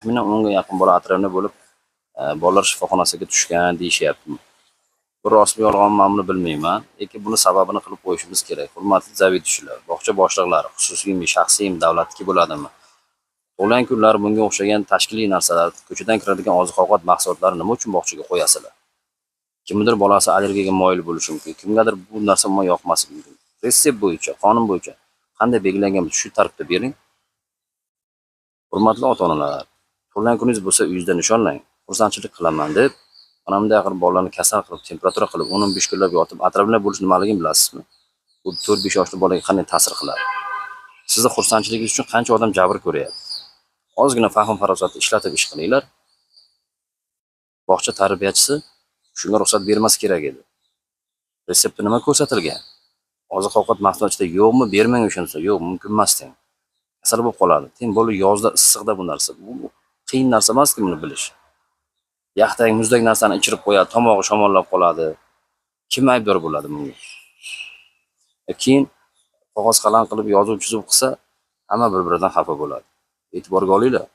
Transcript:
Taxminan 10 ga yaqin bola отравление bo'lib, bolalar shifoxonasiga tushgan deyishyapti. Bu rostmi, yolg'onmi, man buni bilmayman, lekin buni sababini qilib qo'yishimiz kerak. Hurmatli заведующий lar, bog'cha boshliqlari, xususiymi, shaxsiymi, davlatniki bo'ladimi? Tug'ilgan kunlar, bunga o'xshagan tashkiliy narsalar, ko'chadan kiradigan oziq-ovqat mahsulotlarini nima uchun bog'chaga qo'yasizlar? Kimnidir bolasi allergiyaga moyil bo'lishi mumkin, kimgadir bu narsa umuman yoqmasligi mumkin. Retsept bo'yicha, qonun bo'yicha qanday belgilangan bo'lsa, shu tartibda bering. Hurmatli ota-onalar, tug'ilgan kuningiz bo'lsa, uyingizda nishonlang. Xursandchilik qilaman deb, mana bunday qilib bolalarni kasal qilib, temperatura qilib, 10-15 kunlab yotib, отравление bo'lish nimaligini bilasizmi? Bu 4-5 yoshli bolaga qanday ta'sir qiladi? Sizni xursandchiligingiz uchun qancha odam jabr ko'ryapti? Ozgina fahm farosatni ishlatib ish qilinglar. Bog'cha tarbiyachisi shunga ruxsat bermas kerak edi. Retseptda nima ko'rsatilgan? Oziq-ovqat mahsulot ichida yo'qmi, bermang o'shanisi. Yo'q, mumkin emas deng. Kasal bo'lib qoladi. Teng bo'lib yozda issiqda bu narsa. Bu qiyin narsa emaski buni bilish. Yaxdak, muzdak narsani ichirib qo'yadi, tomog'i shamollab qoladi. Kim aybdor bo'ladi bunga? Keyin qog'oz qalam qilib yozuv chizuv qilsa, hamma bir-biridan xafa bo'ladi. E'tiborga olinglar.